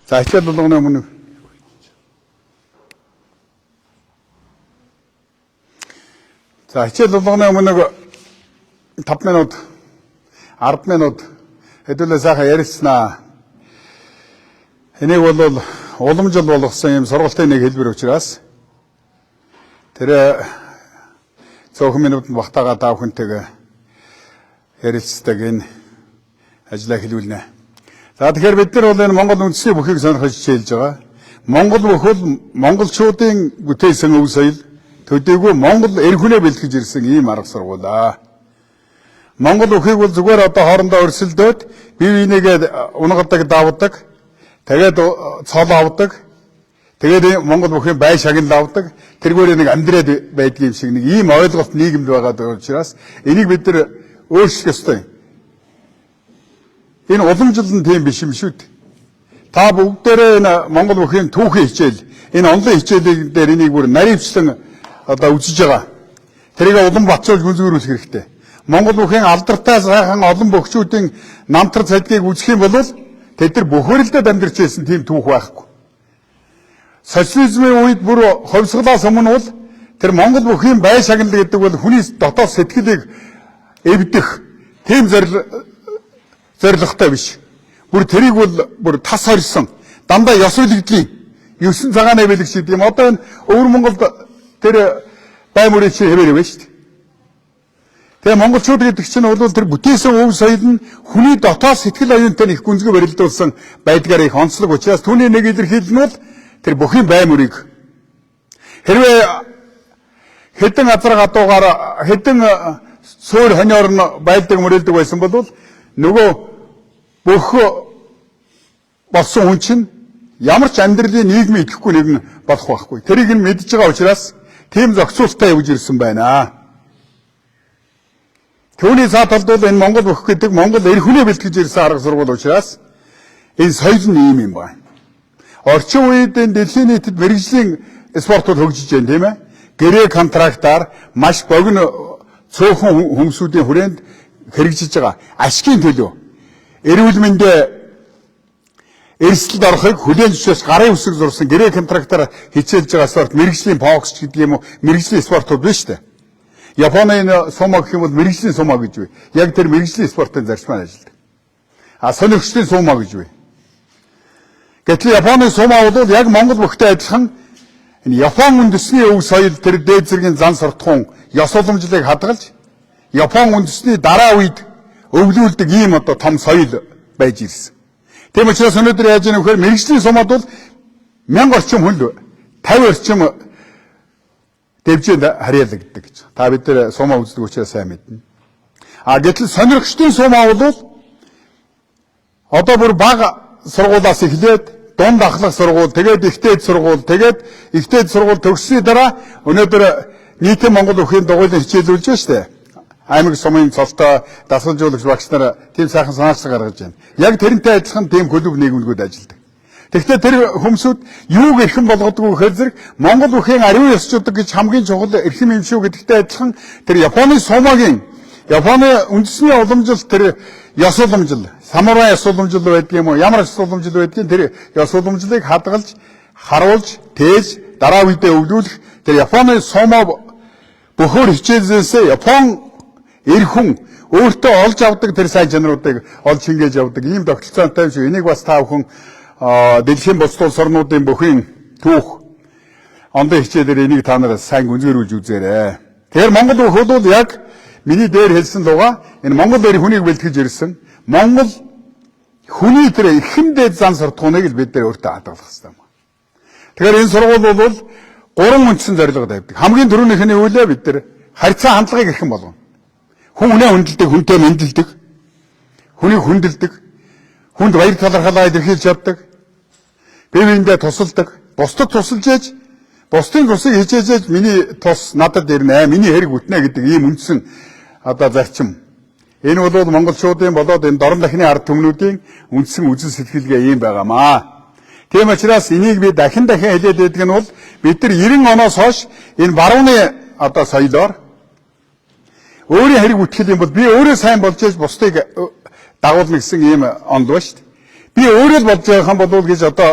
За, хичээл болгоны өмнө За, хичээл болгоны өмнө 5 минут, 10 минут хэдүүлээ сайхан ярилцсанаа. Энийг бол уламжил болгосон юм сургалтын нэг хэлбэр учраас тэр цөөхөн минутанд багтаагаа та бүхэнтэйгээ ярилцдаг энэ ажлаа хэлүүлнэ. За, тэгэхээр бид нар бол энэ Монгол үндэсний бүхийг сонирхож хичээлж байгаа. Монгол бүхэл монголчуудын бүтээсэн өв соёл төдийгүй Монгол эр хүнээ бэлтгэж ирсэн ийм арга сургуулаа. Монгол бүхийг бол зүгээр одоо хоорондоо өрсөлдөөд бие бинийгээ унгадаг, давдаг, тэгээд цол авдаг, тэгээд Монгол бүхийн бай шагнал авдаг, тэргээр нэг амьдраад байдаг юм шиг нэг ийм ойлголт нийгэмд байгаа учраас энийг бид нар өөрчлөх ёстой юм. Энэ уламжлал нь тийм биш юм шүү дээ. Та бүгдээрээ энэ Монгол бүхийн түүхийн хичээл, энэ онлын хичээлийг дээр энийг бүр наривчлан одоо үзэж байгаа. Тэрийг улам батжуулж гүнзгийрүүлэх хэрэгтэй. Монгол бүхийн алдартай сайхан олон бөхчүүдийн намтар цадгийг үзэх юм бол тэд нар бөхөөрөлдөд амьдарч байсан тийм түүх байхгүй. Социализмын үед бүр ховсголоос өмнө бол тэр Монгол бүхийн бай шагнал гэдэг бол хүний дотоод сэтгэлийг эвдэх тийм зорилготой биш. Бүр тэрийг бол бүр тас хорьсон. Дандаа ёс үлэгдлийн 9 цагааны бэлэг шиг юм. Одоо энэ өвөр Монголд тэр бай мөрийн чинь хэвээр байна шүү дээ. Тэгээ монголчууд гэдэг чинь бол тэр бүтээсэн өв соёл нь хүний дотоод сэтгэл оюунтай их гүнзгий барилдуулсан байдгаар их онцлог учраас түүний нэг илэрхийлэл нь бол тэр бүхийн бай мөрийг хэрвээ хэдэн азар гадуугаар хэдэн суур хониор нь байлдаг мөрөлдөг байсан бол нөгөө бүх болсон хүн чинь ямар ч амьдралын нийгмийн идэхгүй нэгэн болох байхгүй. Тэрийг нь мэдж байгаа учраас тийм зохицуулттай явж ирсэн байна. Түүний цаа талд бол энэ Монгол бүх гэдэг Монгол эр хүнээ бэлтгэж ирсэн арга сургууль учраас энэ соёл нь ийм юм байна. Орчин үед энэ дэлхийн нийтэд мэрэгжлийн спортууд хөгжиж байна, тийм ээ. Гэрээ контрактаар маш богино цөөхөн хүмүүсүүдийн хүрээнд хэрэгжиж байгаа ашигын төлөө эрүүл мэндэ эрсдэлд орохыг хүлээн зөвшөөрч гарын үсэг зурсан гэрээ контрактаар хичээлж байгаа спорт мэрэгжлийн бокс гэдэг юм уу, мэрэгжлийн спортууд биш үү? Японы сумо гэх юм бол мэрэгжлийн сумо гэж бий. Яг тэр мэрэгжлийн спортын зарчмаар ажилладаг. А сонирхчдын сумо гэж бий. Гэтэл Японы сумо бол яг Монгол бүхтэй адилхан энэ Япон үндэсний өв соёл тэр дээд зэргийн зан суртахуун ёс уламжлалыг хадгалж Япон үндэсний дараа үед өвлүүлдэг ийм одоо том соёл байж ирсэн. Тийм учраас өнөөдөр яаж ийм вэхээр мэрэгжлийн сумад бол 1000 орчим хүн л 50 орчим дэвжээнд харьяалагддаг гэж. Та бид нар сумаа үздэг учраас сайн мэднэ. А гэтэл сонирхчдын сумаа бол одоо бүр бага сургуулиас эхлээд дунд ахлах сургууль, тэгээд ихтэй сургууль, тэгээд ихтэй сургууль төгссөний дараа өнөөдөр нийтийн Монгол бүхийн дугуйлан хичээлүүлж байна шүү дээ. Аймаг сумын цолтой дасгалжуулагч багш нар тийм сайхан санаачлаг гаргаж байна. Яг тэрнтэй адилхан тийм клуб нийгэмлэгүүд ажилладаг. Тэгэхдээ тэр хүмүүсүүд юуг эрхэм болгодог вэ гэхээр зэрэг Монгол бүхийн ариун ёсчудаг гэж хамгийн чухал эрхэм юм шүү гэдэгтэй адилхан тэр Японы сумагийн Японы үндэсний уламжлал тэр ёс уламжлал, самурай ёс уламжлал байдаг юм уу? Ямар ёс уламжлал байдгийг тэр ёс уламжлалыг хадгалж, харуулж, тээж дараа үедээ өвлүүлэх тэр Японы сумо бөхөр хичээлээсээ Япон эр хүн өөртөө олж авдаг тэр сайн чанаруудыг олж шингээж явдаг ийм тогтолцоотой юм шиг. Энийг бас та бүхэн дэлхийн бус улс орнуудын бүхийн түүх ондын хичээлээр энийг та нар сайн гүнзгийрүүлж үзээрэй. Тэгэхээр Монгол бүх бол яг миний дээр хэлсэн луга энэ Монгол эр хүнийг бэлтгэж ирсэн Монгол хүний тэр эрхэм дээд зан суртахууныг л бид нар өөртөө хадгалах хэрэгтэй юм. Тэгэхээр энэ сургууль бол гурван үндсэн зорилго тавьдаг. Хамгийн түрүүнийх нь юу вэ? Бид нар харьцаа хандлагыг эрхэм болгоно. Хүн хүнээ хүндэлдэг, хүнтэй мэндэлдэг, хүнийг хүндэлдэг, хүнд баяр талархалаа илэрхийлж чаддаг, бие биендээ тусалдаг, бусдад тусалж ээж, бусдын тусыг хичээж миний тус надад ирнэ, миний хэрэг бүтнэ гэдэг ийм үндсэн одоо зарчим. Энэ бол монголчуудын болоод энэ дорн дахны ард түмнүүдийн үндсэн үзэл сэтгэлгээ ийм байгаамаа. Тийм учраас энийг би дахин дахин хэлээд байдаг нь бол бид нар 90 оноос хойш энэ барууны одоо соёлоор өөрийн хэрэг бүтгэл юм бол би өөрөө сайн болж ээж бусдыг дагуулна гэсэн ийм онол ба шүү дээ. Би өөрөө л бодож байгаа юм болов гэж одоо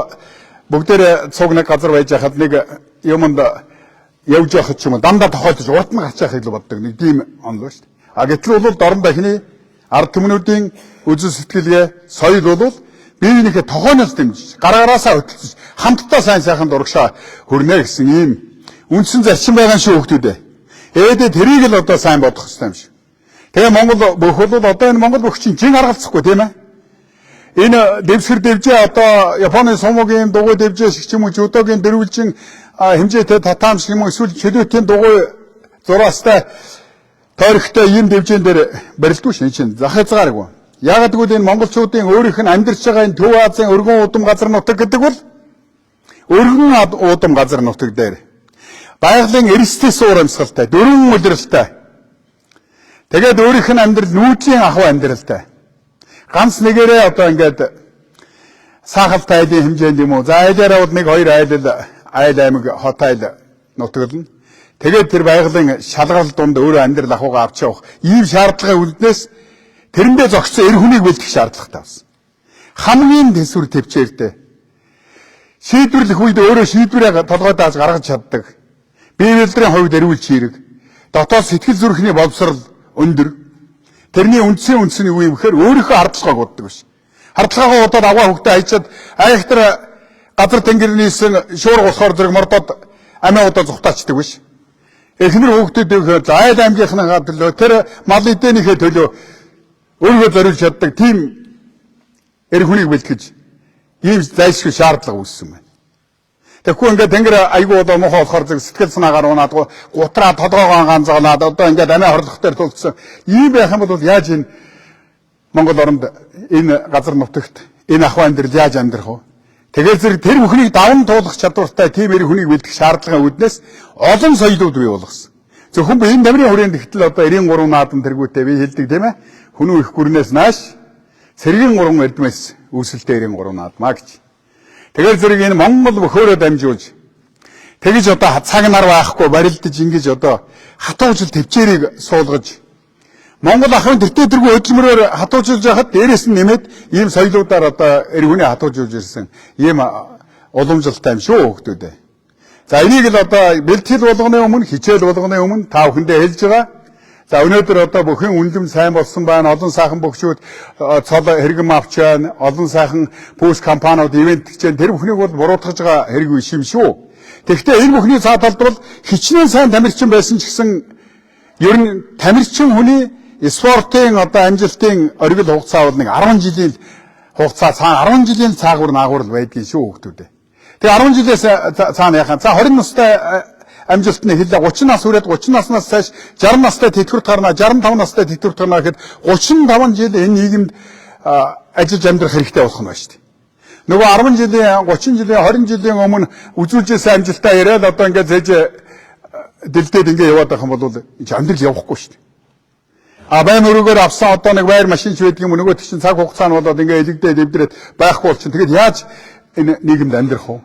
бүгдээрээ цуг нэг газар байж хахад нэг юмд явж байхад ч юм уу дандаа тохиолдож урд нь гарч явах илүү боддог нэг тийм онол шүү дээ. А гэтэл бол дорн дахны ард түмнүүдийн үзэл сэтгэлгээ соёл бол бие биенийхээ тохооноос дэмжиж гараараасаа хөтөлж хамтдаа сайн сайхан дурагшаа хөрнө гэсэн ийм үндсэн зарчим байгаа шүү хүмүүс ээ. Ээдээ тэрийг л одоо сайн бодох хэрэгтэй юм шиг. Тэгээ Монгол бүх бол одоо энэ Монгол бүх чинь жин аргалцахгүй тийм ээ. Энэ дэвсгэр дэвжээ одоо Японы сумугийн дугуй дэвжээ шиг ч юм уу жүдогийн дөрвөлжин хэмжээтэй татам шиг юм уу эсвэл чөлөөтийн дугуй зураастай тойрогтой ийм дэвжээн дээр барилдгүй шин чинь зах хязгааргүй. Яг гэвэл энэ монголчуудын өөрийнх нь амьдарч байгаа энэ Төв Азийн өргөн удам газар нутаг гэдэг бол өргөн удам газар нутаг дээр байгалийн эрсдэл суур амьсгалтай, дөрвөн улиралтай. Тэгээд өөрийнх нь амьдрал нүүдлийн ахуй амьдралтай. Ганц нэгээрээ одоо ингээд саахалтай айлын хэмжээнд юм уу? За айлаараа бол нэг хоёр айл айл аймаг хот айл нутаглана. Тэгээд тэр байгалийн шалгарал дунд өөрөө амьдрал ахуйгаа авч явах ийм шаардлагын үүднээс тэрэндээ зогссон эр хүнийг бэлтгэх шаардлагатай болсон. Хамгийн төсвөр төвчээртэй. Шийдвэрлэх үед өөрөө шийдвэрээ толгой дааж гаргаж чаддаг. Бие биелдрийн хувьд эрүүл чирэг. Дотоод сэтгэл зүрхний боловсрол өндөр. Тэрний үндсэн үндс нь юу юм гэхээр өөрийнхөө хардлагыг боддог биш. Хардлагаа бодоод аваа хөвгтөө хайчаад айхтар газар тэнгэрнийсэн шуурга болохоор зэрэг мордоод амиа удаа зүхтаачдаг биш. Эхнэр хүүхдүүдийнхээ айл аймгийнхныхаа төлөө тэр мал эдээнийхээ төлөө өөрийгөө зориулж чаддаг тийм эр хүнийг бэлтгэж ийм зайлшгүй шаардлага үүссэн байна. Тэгэхгүй ингээд тэнгэр айгүй одоо муухай болохоор зэрэг сэтгэл санаагаар унаад гутраа толгоогоо ганцгаалаад одоо ингээд амиа хорлох дээр тулцсан. Ийм байх юм бол яаж энэ Монгол оронд энэ газар нутагт энэ ахуй амьдрал яаж амьдрах вэ? Тэгээд зэрэг тэр бүхнийг даван туулах чадвартай тийм эр хүнийг бэлтгэх шаардлагын үүднээс олон соёлууд бий болгосон. Зөвхөн би энэ тамирын хүрээнд гэтэл одоо 93 наадам тэргүүтээ би хэлдэг тийм ээ. Хүнүү их гүрнээс нааш цэргийн 3 эрдмэс үүсэлтэй 93 наадмаа гэж. Тэгээд зэрэг энэ Монгол бөхөөрөө дамжуулж тэгж одоо цаг нар байхгүй барилдаж ингэж одоо хатуужил төвчээрийг суулгаж Монгол ахын тэртээ тэргүй хөдөлмөрөөр хатуужуулж байхад дээрээс нь нэмээд ийм соёлуудаар одоо эр хүний хатуужуулж ирсэн ийм уламжлалтай юм шүү хүмүүс ээ. За энийг л одоо бэлтгэл болгоны өмнө хичээл болгоны өмнө та бүхэндээ хэлж байгаа. За өнөөдөр одоо бүхэн үндэм сайн болсон байна. Олон сайхан бөгшүүд цол хэрэгэм авч байна. Олон сайхан пүүс компаниуд ивент гэж байна. Тэр бүхнийг бол буруутгаж байгаа хэрэг биш юм шүү. Тэгэхдээ энэ бүхний цаа талд бол хичнээн сайн тамирчин байсан ч гэсэн ер нь тамирчин хүний спортын одоо амжилтын оргил хугацаа бол нэг 10 жилийн хугацаа цаа 10 жилийн цаагуур наагуур л байдгийн шүү хүмүүс ээ. Тэгээ 10 жилээс цаана яхаа. За 20 настай амжилт нь эхэллээ. 30 нас хүрээд 30 наснаас цааш 60 настай тэтгэврт гарна, 65 настай тэтгэврт гарна гэхэд 35 жил энэ нийгэмд ажиллаж амьдрах хэрэгтэй болох нь байна шүү дээ. Нөгөө 10 жилийн, 30 жилийн, 20 жилийн өмнө үзүүлжсэн амжилтаа яриад одоо ингээд зээж дэлдээд ингээд яваад байх юм бол энэ амьдрал явахгүй шүү дээ. А бай мөрөөр авсан одоо нэг байр машин ч байдаг юм нөгөө чинь цаг хугацаа нь болоод ингээд элэгдээд эвдрээд байхгүй болчин. Тэгээд яаж энэ нийгэмд амьдрах вэ?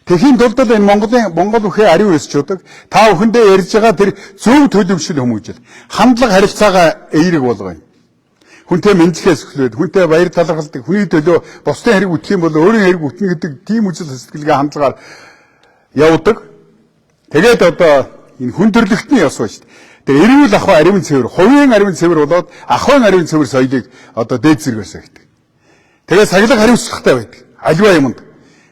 Тэхийн тулд энэ Монголын Монгол бүхээ ариун ёсчуудаг та бүхэндээ ярьж байгаа тэр зөв төлөвшил хүмүүжил хандлага харилцаагаа эерэг болгоё. Хүнтэй мэдлэхээс эхлээд хүнтэй баяр талархалдаг хүний төлөө бусдын хэрэг үтэх юм бол өөрийн хэрэг үтнэ гэдэг тийм үзэл сэтгэлгээ хандлагаар явдаг. Тэгээд одоо энэ хүн төрлөختний ёс байна шүү дээ. Тэр эрүүл ахуй ариун цэвэр, хувийн ариун цэвэр болоод ахуйн ариун цэвэр соёлыг одоо дээд зэргээс гэдэг. Тэгээд сахилга хариуцлагатай байдаг. Аливаа юмд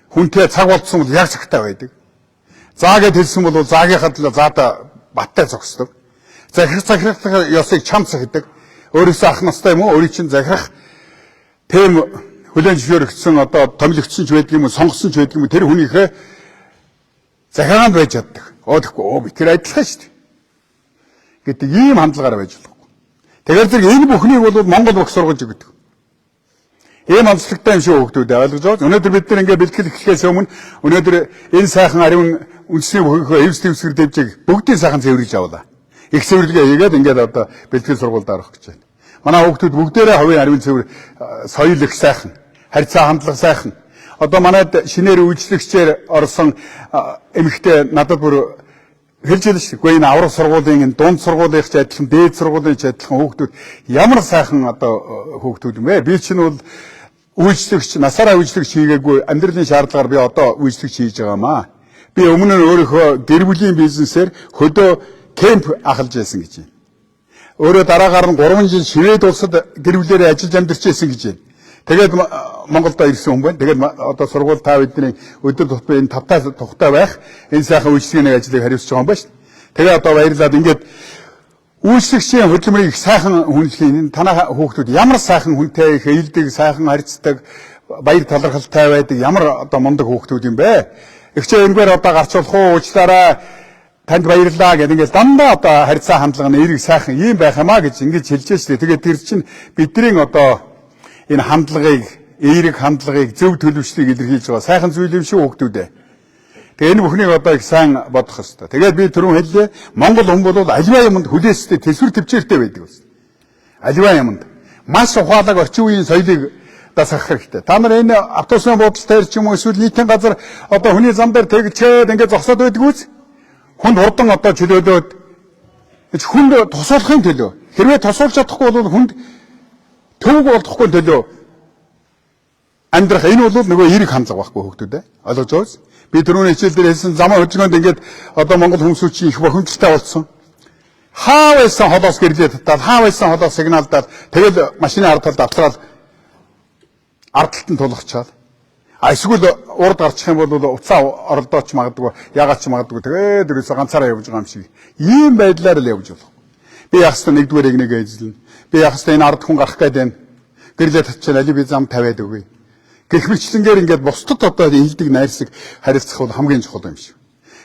хүнтэй цаг болцсон бол яг цагтай байдаг. Заа гэд хэлсэн бол заагийнхаа төлөө заада баттай зогсдог. Захирах захирах ёсыг чам цахидаг. Өөрөөсөө ах настай юм уу? Өөрийг чинь захирах тийм хүлээн зөвшөөрөгдсөн одоо томилогдсон ч байдаг юм уу, сонгосон ч байдаг юм уу тэр хүнийхээ захиргаанд байж чаддаг. Өө тэгэхгүй өө би тэр адилхан шүү дээ. Гэдэг ийм хандлагаар байж болохгүй. Тэгэхээр зэрэг энэ бүхнийг бол Монгол бүх сургаж өгдөг. Ийм онцлогтой юм шиг хүүхдүүд ойлгож байгаа. Өнөөдөр бид нар ингээ бэлтгэл эхлэхээс өмнө өнөөдөр энэ сайхан ариун үндэсний бүхийнхөө эвс дэвсгэр дэвжиг бүгдийн сайхан цэвэрлэж авлаа. Их цэвэрлэгээ хийгээд ингээд одоо бэлтгэл сургуульд орох гэж байна. Манай хүүхдүүд бүгдээрээ хувийн ариун цэвэр соёл их сайхан, харьцаа хандлага сайхан. Одоо манайд шинээр үйлчлэгчээр орсон эмэгтэй надад бүр хэлж хэлж шүү. Үгүй энэ аврах сургуулийн энэ дунд сургуулийн ч адилхан, дээд сургуулийн ч адилхан хүүхдүүд ямар сайхан одоо хүүхдүүд юм бэ? Би чинь бол Үйлчлэгч насаараа үйлчлэгч хийгээгүй амьдралын шаардлагаар би одоо үйлчлэгч хийж байгаамаа. Би өмнө нь өөрийнхөө гэр бүлийн бизнесээр хөдөө кемп ахалж байсан гэж байна. Өөрөө дараагаар нь 3 жил Швед улсад гэр бүлээрээ ажиллаж амьдарч байсан гэж байна. Тэгээд Монголд ирсэн хүн байна. Тэгээд одоо сургууль та бидний өдөр тутмын энэ тавтаа тухтай байх энэ сайхан үйлчлэгийн ажлыг хариуцж байгаа юм байна шүү дээ. Тэгээ одоо баярлаад ингээд үйлчлэгчийн хөдөлмөрийг их сайхан хүнлэхийн танай хүүхдүүд ямар сайхан хүнтэй их ээлдэг, сайхан харьцдаг, баяр талархалтай байдаг ямар одоо мундаг хүүхдүүд юм бэ? Эгчээ энэгээр одоо гарч болох уу? Уучлаарай. Танд баярлалаа гэдэг ингээд дандаа одоо харьцаа хандлага нь эерэг сайхан ийм байх юмаа гэж ингэж хэлж штэ. Тэгээд тэр чинь бидний одоо энэ хандлагыг, эерэг хандлагыг, зөв төлөвшлийг илэрхийлж байгаа сайхан зүйл юм шүү хүүхдүүд ээ. Тэгээ энэ бүхнийг одоо их сайн бодох ёстой. Тэгээд би түрүүн хэллээ. Монгол хүн бол аливаа юмд хүлээстэй, төсвөр төвчээртэй байдаг гэсэн. Аливаа юмд маш ухаалаг орчин үеийн соёлыг дасгах хэрэгтэй. Та нар энэ автобусны буудлын дээр ч юм уу эсвэл нийтийн газар одоо хүний зам дээр тэгчээд ингээд зогсоод байдаг үз. Хүнд хурдан одоо чөлөөлөөд хүнд тусуулахын төлөө хэрвээ тусуулж чадахгүй бол хүнд төвөг болохгүй төлөө амьдрах энэ бол нөгөө эерэг хандлага байхгүй хүүхдүүд ээ. Ойлгож байгаа биз? Би түрүүний хичээл дээр хэлсэн замын хөдөлгөөнд ингээд одоо монгол хүмүүсүүд чинь их бохимдолтой болсон. Хаа байсан холоос гэрлээ татаад, хаа байсан холоос сигналдаад тэгэл машины ард талд автраад ард талд нь тулгачаад. А эсвэл урд гарчих юм бол уцаа оролдооч магадгүй, ягаад ч магадгүй тэгээд ерөөсөө ганцаараа явж байгаа юм шиг. Ийм байдлаар л явж болох. Би яг хэвээр нэгдүгээр нэг эзэлнэ. Би яг хэвээр энэ ард хүн гарах гээд байна. Гэрлээ татчихлаа али би зам тавиад өгье. Гэх мэтлэнгээр ингээд бусдад одоо илдэг найрсаг харилцах бол хамгийн чухал юм шиг.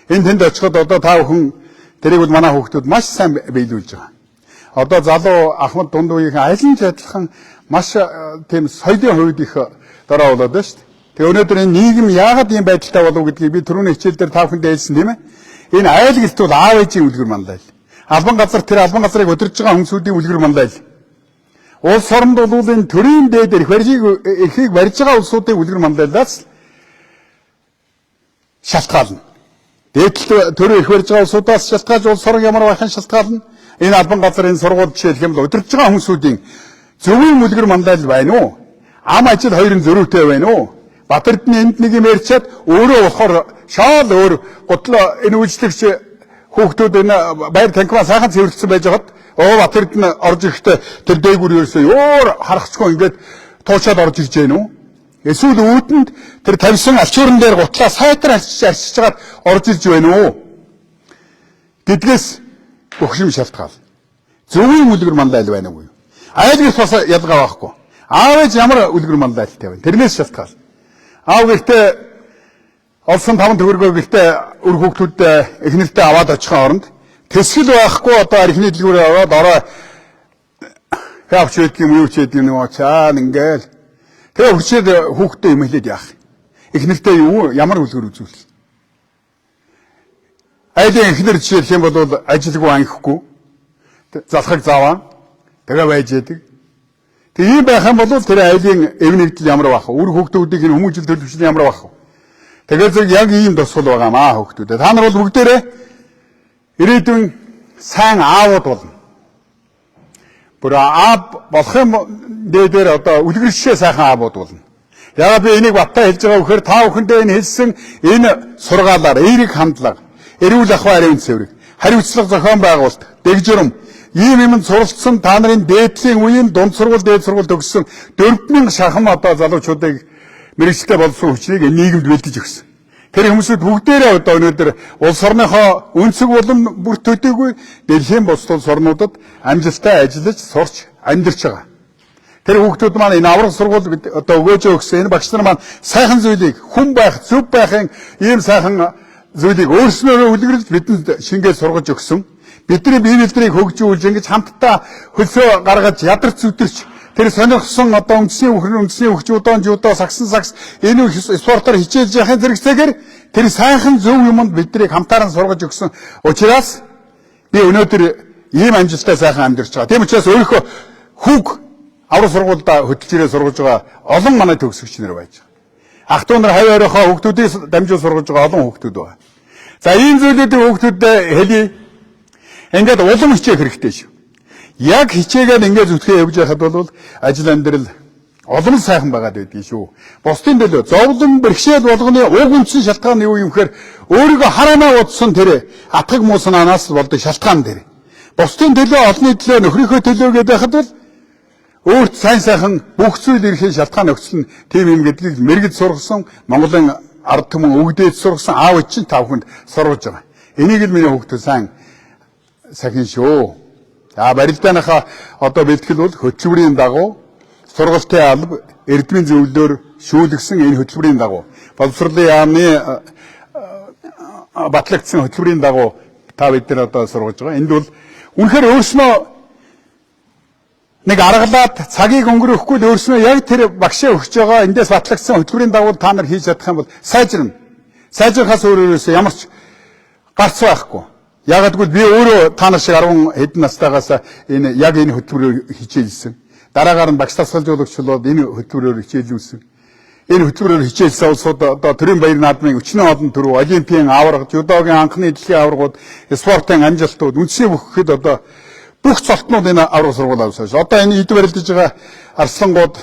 Энэ тэнд очиход одоо та бүхэн тэрийг бол манай хүүхдүүд маш сайн биелүүлж байгаа. Одоо залуу ахмад дунд үеийнхэн аль нь ч адилхан маш тийм соёлын хувьд их дараа болоод байна шүү дээ. Тэгээ өнөөдөр энэ нийгэм яагаад ийм байдалтай болов гэдгийг би түрүүний хичээл дээр та бүхэндээ хэлсэн тийм ээ. Энэ айл гэлт бол аав ээжийн үлгэр манлайл. Албан газар тэр албан газрыг удирдах байгаа хүмүүсүүдийн үлгэр манлайл. Улс оронд бол энэ төрийн дээд эрх эрхийг барьж байгаа улсуудын үлгэр манлайлаас шалтгаална. Дээдл төрийн эрх барьж байгаа улсуудаас шалтгаалж улс орон ямар байхын шалтгаална. Энэ албан газар энэ сургууль жишээлх юм бол удирдах байгаа хүмүүсүүдийн зөвийн үлгэр манлайл байна уу? Ам ажил хоёрын зөрүүтэй байна уу? Бат Эрдэнэ энд нэг юм ярьчаад өөрөө болохоор шаал өөр гутлаа энэ үйлчлэгч хүүхдүүд энэ байр танхимаа сайхан цэвэрлсэн байж байхад оо Бат Эрдэнэ орж ирэхдээ тэр дээгүүр ерөөсөө өөр харахчгүй ингээд туучаад орж ирж гэнэ үү? Эсвэл үүдэнд тэр тавьсан алчуурн дээр гутлаа сайтар арчиж арчиж хагаад орж ирж байна уу? Гэдгээс бөхшим шалтгаал. Зөвийн үлгэр манлайл байна уу? Айл гэрт бас ялгаа байхгүй. Аав ээж ямар үлгэр манлайлтай байна? Тэрнээс шалтгаал. Аав гэртээ олсон 5 төгрөгөө гэртээ үр хүүхдүүдтэй эхнэртэй аваад очихын оронд тэсгэл байхгүй одоо архины дэлгүүрээ аваад орой явч байдаг юм юу ч байдаг юм нөгөө чаа ингээл тэгээ хүчээд хүүхдтэй юм хэлээд яах. Эхнэртэй юу ямар үлгэр үзүүлэх. Айлын эхнэр жишээлх юм бол ажилгүй анхихгүй залхаг заваа тэгээ байж яадаг. Тэг ийм байх юм бол тэр айлын эв нэгдэл ямар байх вэ? Үр хүүхдүүдийг энэ хүмүүжил төлөвшөл ямар байх вэ? Тэгээд зөв яг ийм тусгал байгаа маа хүүхдүүдээ. Та нар бол бүгдээрээ ирээдүйн сайн аавууд болно. Бүр аав болох юм дээр одоо үлгэршээ сайхан аавууд болно. Ягаад би энийг баттай хэлж байгаа вэхээр та бүхэндээ энэ хэлсэн энэ сургаалаар эерэг хандлага, эрүүл ахуй ариун цэврэг, хариуцлага зохион байгуулалт, дэг журам ийм юмд суралцсан та нарын дээдлийн үеийн дунд сургууль, дээд сургууль төгссөн 4000 шахам одоо залуучуудыг мэрэгчлээ болсон хүчнийг энэ нийгэмд бэлдэж өгсөн. Тэр хүмүүсүүд бүгдээрээ одоо өнөөдөр улс орныхоо өнцөг болон бүр төдийгүй дэлхийн бус улс орнуудад амжилттай ажиллаж, сурч, амьдарч байгаа. Тэр хүүхдүүд маань энэ аврах сургууль одоо өгөөж өгсөн энэ багш нар маань сайхан зүйлийг хүн байх, зөв байхын ийм сайхан зүйлийг өөрснөөрөө үлгэрлж бидэнд шингээд сургаж өгсөн. Бидний бие бидрийг хөгжүүлж ингэж хамтдаа хөлсөө гаргаж ядарч зүтэрч тэр сонирхсон одоо үндэсний үхрэн үндэсний үхч удоон жудо сагсан сагс энэ спортоор хичээлж яхахын зэрэгцээгээр тэр сайхан зөв юмд биднийг хамтааран сургаж өгсөн учраас би өнөөдөр ийм амжилттай сайхан амьдарч байгаа. Тийм учраас өөрийнхөө хүүг аврах сургуульд хөдөлж ирээ сургаж байгаа олон манай төгсөгч нар байж байгаа. Ах トゥ нар хавь оройхоо хүүхдүүдийг дамжуул сургаж байгаа олон хүүхдүүд байна. За ийм зүйлүүдийг хүүхдүүдэд хэлье. Ингээд улам хичээх хэрэгтэй шүү. Яг хичээгээд ингээд зүтгэе явж байхад бол ажил амьдрал Улам сайхан байгаад байдгийг шүү. Бусдын төлөө зовлон бэрхшээл болгоны уг үндсэн шалтгаан юу юм гэхээр өөрийгөө хараамаа бодсон тэр атгаг муу санаанаас болдог шалтгаан тэр. Бусдын төлөө, олонний төлөө, нөхрийнхөө төлөө гэдэг байхад бол өөрт сайн сайхан бүх зүйл ирэхийн шалтгаан нөхцөл нь тийм юм гэдгийг мэргэд сургасан Монголын ард түмэн өвгдээд сургасан аав ээж чинь та бүхэнд сургаж байгаа. Энийг л миний хүүхдүүд сайн сахин шүү. За барилдааныхаа одоо бэлтгэл бол хөтөлбөрийн дагуу сургалтын алба эрдмийн зөвлөлөөр шүүлгсэн энэ хөтөлбөрийн дагуу боловсролын яамны батлагдсан хөтөлбөрийн дагуу та бид нар одоо сургаж байгаа. Энд бол үнэхээр өөрснөө нэг аргалаад цагийг өнгөрөөхгүй л өөрснөө яг тэр багшаа өгч байгаа эндээс батлагдсан хөтөлбөрийн дагуу та нар хийж чадах юм бол сайжирна. Сайжрахаас өөрөөсөө ямар ч гарц байхгүй. Яагаад гэвэл би өөрөө та нар шиг 10 хэдэн настайгаас энэ яг энэ хөтөлбөрөөр хичээлсэн. Дараагаар нь багш дасгалжуулагч болоод энэ хөтөлбөрөөр хичээлүүлсэн. Энэ хөтөлбөрөөр хичээлсэн улсууд одоо төрийн баяр наадмын өчнөө олон төрөв, олимпийн аварга, жүдогийн анхны дэлхийн аваргууд, спортын амжилтууд, үндсийн бүх гэхэд одоо бүх цолтнууд энэ аварга сургууль авсан. Одоо энэ эд барилдаж байгаа арслангууд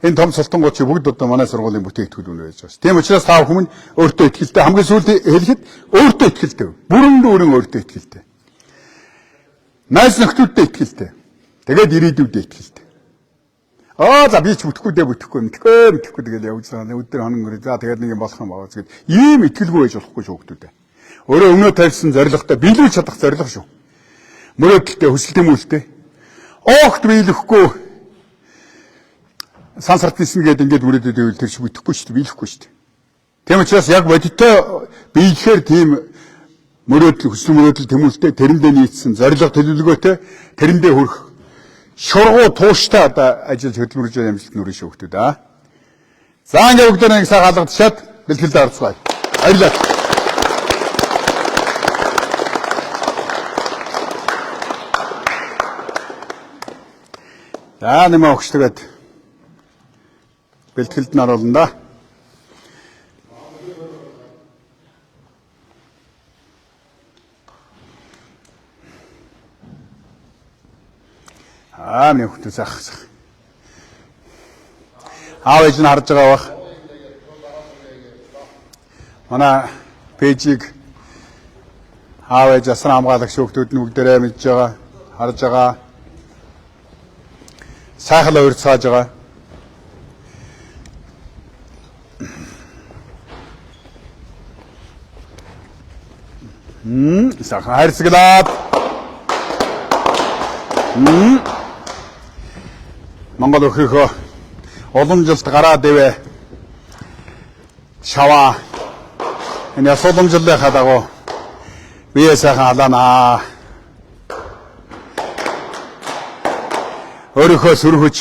энэ том цолтонгууд чи бүгд одоо манай сургуулийн бүтээгдэхүүн байж байгаа ш. Тийм учраас та бүхэн өөртөө итгэлтэй, хамгийн сүүлд хэлэхэд өөртөө итгэлтэй. Бүрэн дүүрэн өөртөө итгэлтэй. Найз нөхдүүдэд итгэлтэй. Тэгээд ирээдүйдээ итгэлтэй. Аа за би ч бүтэхгүй дээ бүтэхгүй мэдхгүй мэдхгүй тэгэл явж байгаа. Өдөр хоног өнгөрөө. За тэгээд нэг юм болох юм байгаа гэхэд ийм итгэлгүй байж болохгүй шүү хүмүүс. Өөрөө өмнөө тавьсан зорилготой биелүүлж чадах зорилго шүү. Мөрөөдөлтэй, хүсэл тэмүүлэлтэй. Огт биелэхгүй сансарт нисэн гээд ингээд мөрөөдөд байвал тэр шиг бүтэхгүй шүү дээ, биелэхгүй шүү дээ. Тийм учраас яг бодиттой биелэхээр тийм мөрөөдөл, хүсэл мөрөөдөл тэмүүлэлтэй тэрэндээ нийцсэн зорилго төлөвлөгөөтэй тэрэндээ хүрэх шургуу тууштай одоо ажиллаж хөдөлмөрлөж амжилт нүрэн шүү хүмүүс аа. За ингээд бүгдээ нэг сайхан алгадчихад бэлтгэлд орцгоё. Баярлалаа. За нэмээ өгчдөгээд бэлтгэлд нь оруулна да. Аа миний хүүхдүүд сайхан сайхан. Аав ээж нь харж байгаа бах. Манай пэйжийг аав ээж асран хамгаалагч хүүхдүүд нь бүгдээрээ мэдж байгаа, харж байгаа. Сайхан урьдцгааж байгаа. Сайхан хайрцаглаад. Монгол өхийнхөө уламжилт гараад ивэ шаваа энэ яс уламжлалынхаа дагуу бие сайхан халаанаа. Өөрийнхөө сөрхөж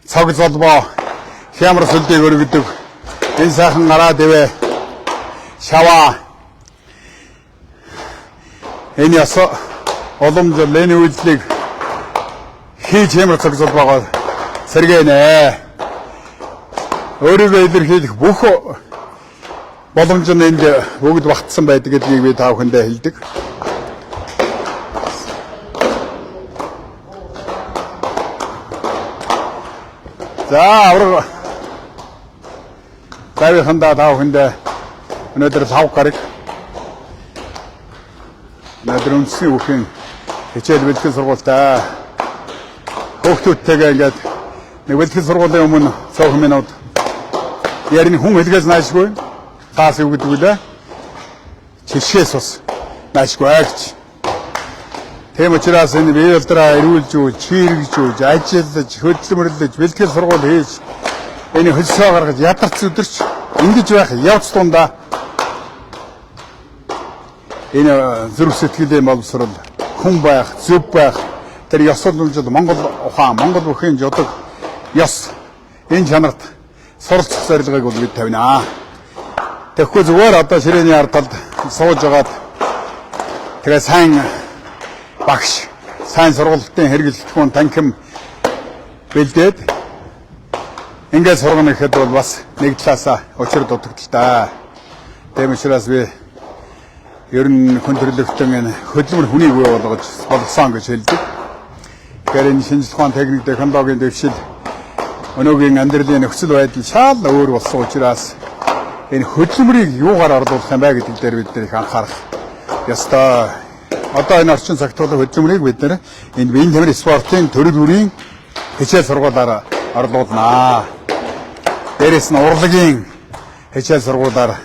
цог золбоо хямар сүлдийг өргөдөг энэ сайхан гараад ивэ шаваа энэ яс уламжлал энэ үйлдэлийг хийж хямар цог золбоогоо сэргээнэ. Өөрийгөө илэрхийлэх бүх боломж нь энд бүгд багтсан байдаг гэдгийг би та бүхэндээ хэлдэг. За авраг завийнхандаа та бүхэндээ өнөөдөр лав гараг өнөөдөр үндэсний үхийн хичээл бэлтгэл сургуультай хүүхдүүдтэйгээ ингээд нэг бэлтгэл сургуулийн өмнө цөөхөн минут ярин хүн хэлгээс наашгүй таас юу гэдэг вүлээ чишээс бас наашгүй гэж. Тийм учраас энэ бие ялдраа эрүүлжүүлж, чийргэжүүлж, ажиллаж, хөдөлмөрлөж, бэлтгэл сургууль хийж энэ хөлсөө гаргаж ядарч өдөрч ингэж байх явц дундаа энэ зүрх сэтгэлийн боловсрол, хүн байх, зөв байх, тэр ёс уламжлал, Монгол ухаан, Монгол бүхийн жудаг ёс энэ чанарт суралцах зорилгыг бол бид тавина. Тэгэхгүй зүгээр одоо ширээний ард талд сууж байгаад тэгээ сайн багш, сайн сургалтын хэрэглэгдэхүүн танхим бэлдээд ингээд сургана гэхэд бол бас нэг талаасаа учир дутагдaltaй. Тийм учраас би ер нь хүн төрлөختөн энэ хөдөлмөр хүнийг бий болгож болгосон гэж хэлдэг. Тэгэхээр энэ шинжлэх ухаан, техник, технологийн дэвшил Өнөөгийн амьдралын нөхцөл байдал шал өөр болсон учраас энэ хөдөлмөрийг юугаар орлуулах юм бэ гэдэг дээр бид нар их анхаарах ёстой. Одоо энэ орчин цагт бол хөдөлмөрийг бид нар энэ биеийн тамир спортын төрөл бүрийн хичээл сургуулаар орлуулнаа. Дээрээс нь урлагийн хичээл сургуулаар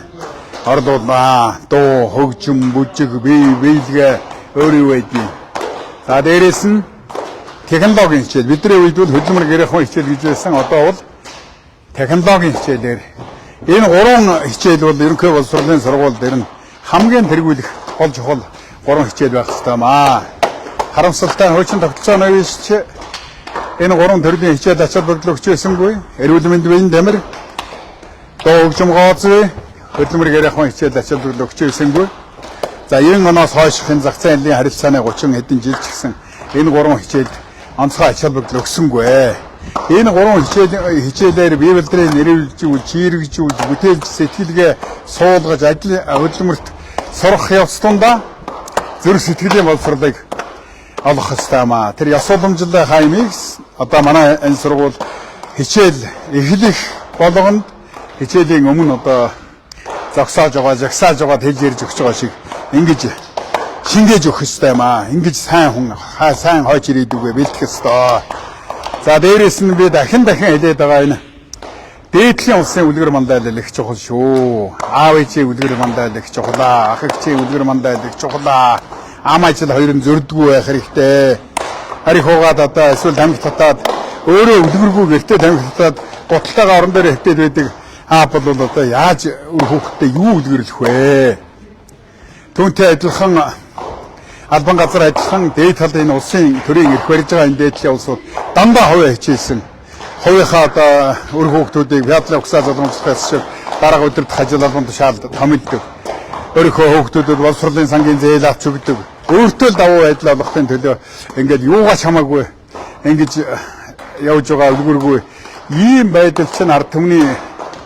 орлуулнаа. Дуу, хөгжим, бүжиг, бие, биелгээ өөр юу байдгийг. За дээрээс нь технологийн хичээл. Бидний үед бол хөдөлмөр гэрээхэн хичээл гэж байсан. Одоо бол технологийн хичээлээр энэ гурван хичээл бол ерөнхий боловсролын сургууль дээр нь хамгийн тэргүүлэх гол чухал гурван хичээл байх ёстой юм аа. Харамсалтай нь хуучин тогтолцооны үеэс ч энэ гурван төрлийн хичээл ач холбогдол өгч байсангүй. Эрүүл мэнд биеийн тамир, дуу хөгжим гооцвэ, хөдөлмөр гэрээхэн хичээл ач холбогдол өгч байсангүй. За 90 оноос хойш энэ зах зээлийн харилцааны 30 хэдэн жил ч гэсэн энэ гурван хичээлд онцгой ач холбогдол өгсөнгүй. Энэ гурван хичээлээр бие балдрыг нэрвэлжүүл, чийрэгжүүл, бүтээлч сэтгэлгээ суулгаж ажил хөдөлмөрт сурах явц тундаа зүрх сэтгэлийн боловсролыг олох ёстой юм аа. Тэр ёс уламжлалын хаймыг одоо манай энэ сургууль хичээл эхлэх болгонд хичээлийн өмнө одоо зогсоож байгаа, жагсааж байгаа хэлж ярьж өгч байгаа шиг ингэж шингээж өгөх ёстой юм аа. Ингэж сайн хүн, сайн хойч ирээдүгээ бэлтгэх ёстой. За дээрээс нь би дахин хэлээд байгаа энэ дээдлийн улсын үлгэр мандайл их чухал шүү. Аав ээжийн үлгэр мандайл их чухал аа. Ах эгчийн үлгэр мандайл их чухал аа. Ам ажил хоёр нь зөрдгүү байх хэрэгтэй. Харих угаад одоо эсвэл тамхи татаад өөрөө үлгэргүй гэртээ тамхи татаад гуталтайгаа орон дээр хэвтээд байдаг аа бол одоо яаж үр хүүхэдтэй юу үлгэрлэх вэ? Түүнтэй адилхан албан газар адилхан дээд талын энэ улсын төрийн эрх барьж байгаа энэ дээдлийн улсууд дандаа хувиа хичээсэн. Хувийнхаа одоо үр хүүхдүүдийг фядлын угсаа залгамжлахаас шиг дарга удирдах ажил албан тушаалд томилдог. Өөрийнхөө хүүхдүүдэд боловсролын сангийн зээл авч өгдөг. Өөртөө л давуу байдал олгохын төлөө ингээд юугаач хамаагүй ингэж явж байгаа үлгэргүй ийм байдал чинь ард түмний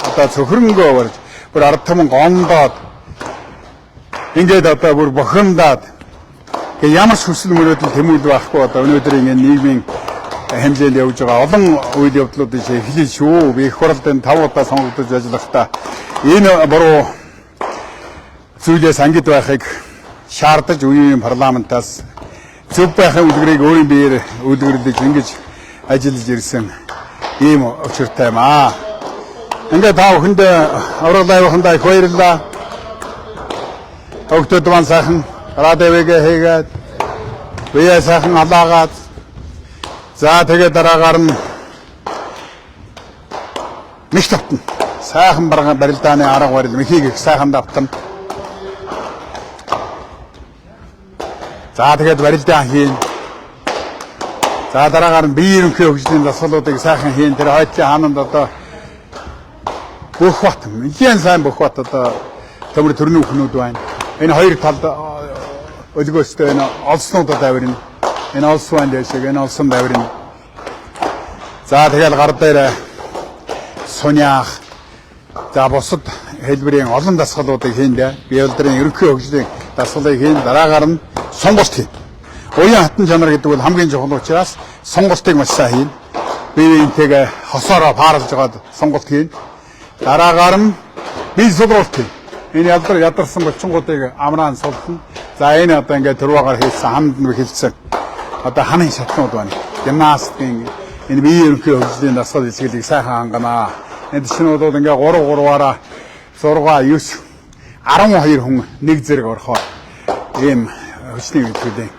одоо цөхрөнгөө барьж бүр ард түмэн гондоод ингээд одоо бүр бохимдаад ямар ч хүсэл мөрөөдөл тэмүүлэл байхгүй одоо өнөөдөр ингээд нийгмийн хэмжээнд явж байгаа олон үйл явдлуудыг эхлэе шүү. Би их хурлд энэ 5 удаа сонгогдож ажиллахдаа энэ буруу зүйлээс ангид байхыг шаардаж үеийн парламентаас зөв байхын үлгэрийг өөрийн биеэр үлгэрлэж ингэж ажиллаж ирсэн ийм учиртай юм аа. Ингээд та бүхэндээ аврал аюухандаа их баярлалаа. Хүүхдүүд маань сайхан радиогээ хийгээд бие сайхан алаагаад за тэгээд дараагаар нь мэх тавтна. Сайхан барилдааны арга барил мехийг их сайхан давтана. За тэгээд барилдаа хийн. За дараагаар нь бие ерөнхий хөгжлийн дасгалуудыг сайхан хийн. Тэр хойдлын хаананд одоо Бөхбат, нэлээд сайн Бөхбат одоо төмөр төрний бүхнүүд байна. Энэ хоёр талд өлгөөстэй энэ олснуудад авирна. Энэ олс байна дэшиг, энэ олсон авирна. За тэгэл гар дээр суняах. За бусад хэлбэрийн олон дасгалуудыг хийндэ. Бие улдрын ерөнхий хөгжлийн дасгалыг хийн. Дараагаар нь сонголт хийн. Уян хатан чанар гэдэг бол хамгийн чухал учраас сонголтыг маш сайн хийн. Бие биентэйгээ хосоороо паарлаж байгаад сонголт хийн. Дараагаар нь бие сулруулт хийн. Энэ ядарсан булчингуудыг амраан суллана. За энэ одоо ингээд төрвөгаар хийсэн ханд нь хэлсэн одоо ханын шатнууд байна. Гимнастикийн энэ бие ерөнхий хөгжлийн дасгал илчгэлийг сайхан ханганаа. Энд чинь бол ингээ 3 3-аараа 6 9 12 хүн нэг зэрэг орохоор ийм хүчний үйлдвэрлэлийн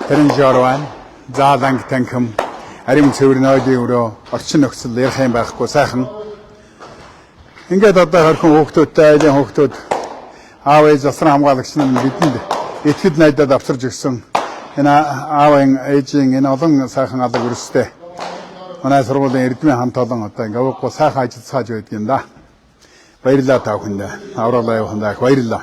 тренажер байна. Зааланг танхим, арим цэвэр нойлын өрөө, орчин нөхцөл ярих юм байхгүй сайхан. Ингээд одоо хорхон хүүхдүүдтэй айлын хүүхдүүд аав ээж засран хамгаалагч нар бидэнд итгэл найдаад авчирж өгсөн энэ аавын ээжийн энэ олон сайхан алга өрстэй манай сургуулийн эрдмийн хамт олон одоо ингээ уугүй сайхан ажиллацгааж байдаг юм да. Баярлалаа та бүхэндээ. Аврал аюухандаа их баярлалаа.